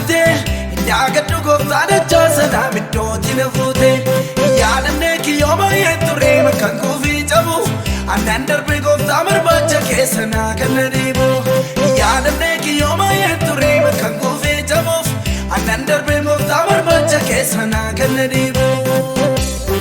millattee Daagadhu gooftaa dachaa sanaa iddootti na fuute Yaadannee kiyyoo baay'ee turee bakka kuufii cabu Annaan darbee gooftaa barbaacha keessa naa kan na dhiibu Yaadannee kiyyoo baay'ee turee bakka kuufii cabuuf Annaan darbee gooftaa barbaacha keessa naa kan na dhiibu.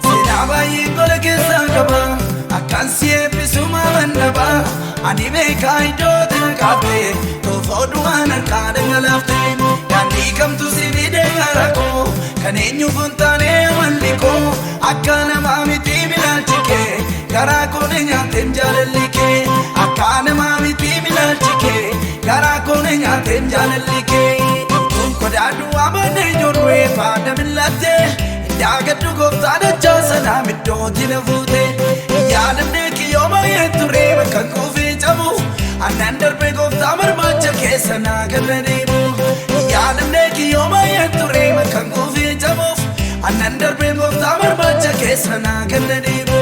Seenaa baay'ee gola keessaa qaba akkaan si eebbisu maalan dhaba ani beekaa iddoo tana kaafte toofoo du'aan harkaa dhangalaafte daandii kamtu si fide gara koo kan eenyuuf hin taane amalli koo akka namaa miti ilaalchi kee garaa koo na nyaateen jaalalli kee akka namaa miti ilaalchi kee garaa koo na nyaateen jaalalli kee. Qodaa duwwaa baadhee ijoollee faana millattee Daagadhu gooftaa dachaa sanaa iddootti na fuute Yaadannee kiyyoo baay'ee turee bakka kuufii cabu Annaan darbee gooftaa barbaacha keessa naa kan na dhiibu Yaadannee kiyyoo baay'ee turee bakka kuufii cabuuf Annaan darbee gooftaa barbaacha keessa naa kan na dhiibu.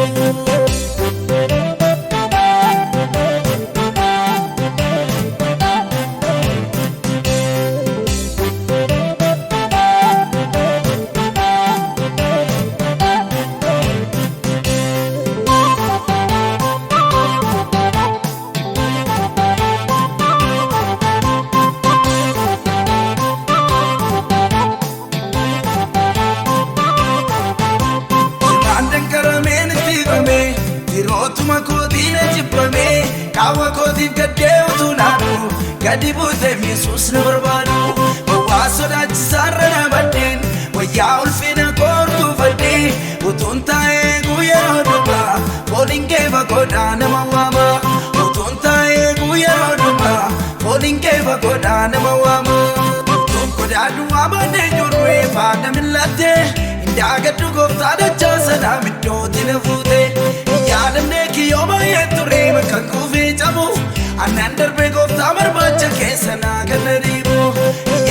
Sirnaan danqarameen itti hidhame Firootuma kootiin jibbame Qaawwa kootiif gaddee utuu naadu Gadi buuteef Yesuus na barbaadu Bowwaa sodaachisaarra na baddeen Wayyaa ulfina koortuu fadhee Utuun taa'ee guyyaa dubbaa Fooliin kee fagoodhaa nama waama Utuun taa'ee guyyaa dubbaa Fooliin kee fagoodhaa nama waama Qodaa duwwaa baadhee ijoollee faana millattee Daagadhu gooftaa dachaa sanaa iddootti na fuute Yaadannee kiyyoo baay'ee turee bakka kuufii cabu Annaan darbee gooftaa barbaacha keessa naa kan na dhiibu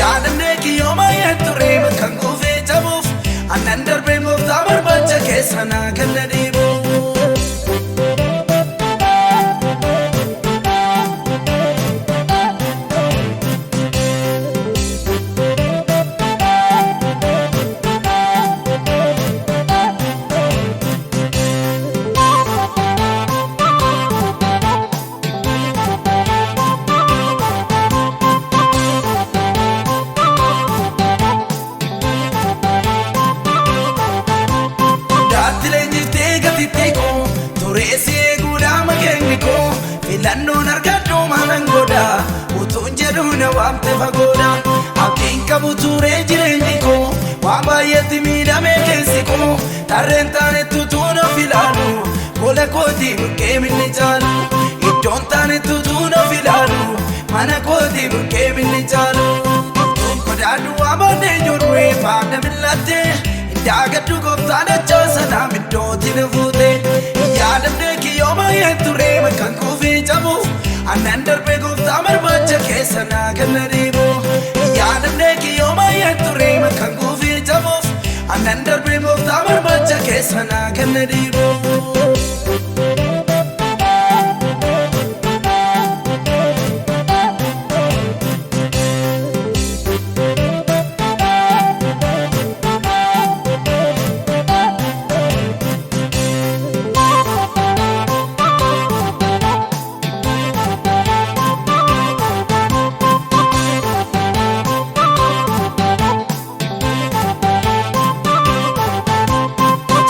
Yaadannee kiyyoo baay'ee turee bakka kuufii cabuuf Annaan darbee gooftaa barbaacha keessa naa kan na dhiibu. Daatti leenjiftee gatiittii koo tureessi eeguudhaa mageenyi koo filannoon argadhu maalan godha utuun jedhu na waamte fagoodha abdiin qabu turee jireenyi koo waan baay'eetti miidhamee keessi koo tarreen taanetti utuun of ilaalu gola kootii buqqee minni caalu iddoon taanetti utuun of ilaalu mana kootii buqqee minni caalu. Qodaa duwwaa baadhee ijoollee faana millattee Daagadhu gooftaa dachaa sanaa iddootti na fuute Yaadannee kiyyoo baay'ee turee bakka kuufii cabu Annaan darbee gooftaa barbaacha keessa naa kan na dhiibu Yaadannee kiyyoo baay'ee turee bakka kuufii cabuuf Annaan darbee gooftaa barbaacha keessa naa kan na dhiibu.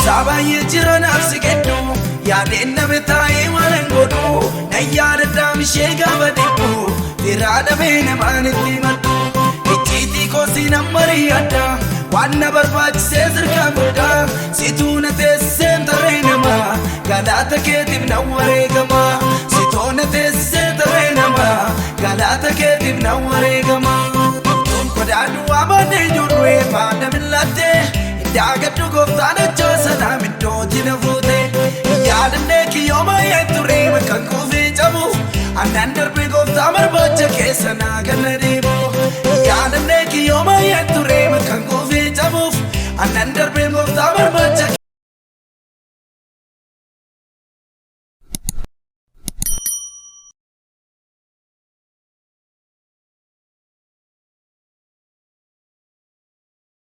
Sabaay'ee jira naafsi gidduu yaadeen nama taa'ee waan hin godhu na yaadadhaam ishee gaafa dhibbu firaa dhabee namaan itti maddu icciitii koosii nan mari'adha waan na barbaachisee sirkaa guddaa situu na teessisee tarree namaa galaata keetiif na wareegama sitoo na teessisee tarree namaa galaata keetiif na wareegama. Qodaa duwwaa baadhee ijoollee faana millattee Daagadhu gooftaan ijoo sanaa middooti na fuute. Yaadannee kiyyoo baay'ee ture bakka kuufee cabu. Annaan darbee gooftaa barbaacha keessa naa ganna deemu. Yaadannee kiyyoo baay'ee ture bakka kuufee cabuuf. Annaan darbee gooftaa.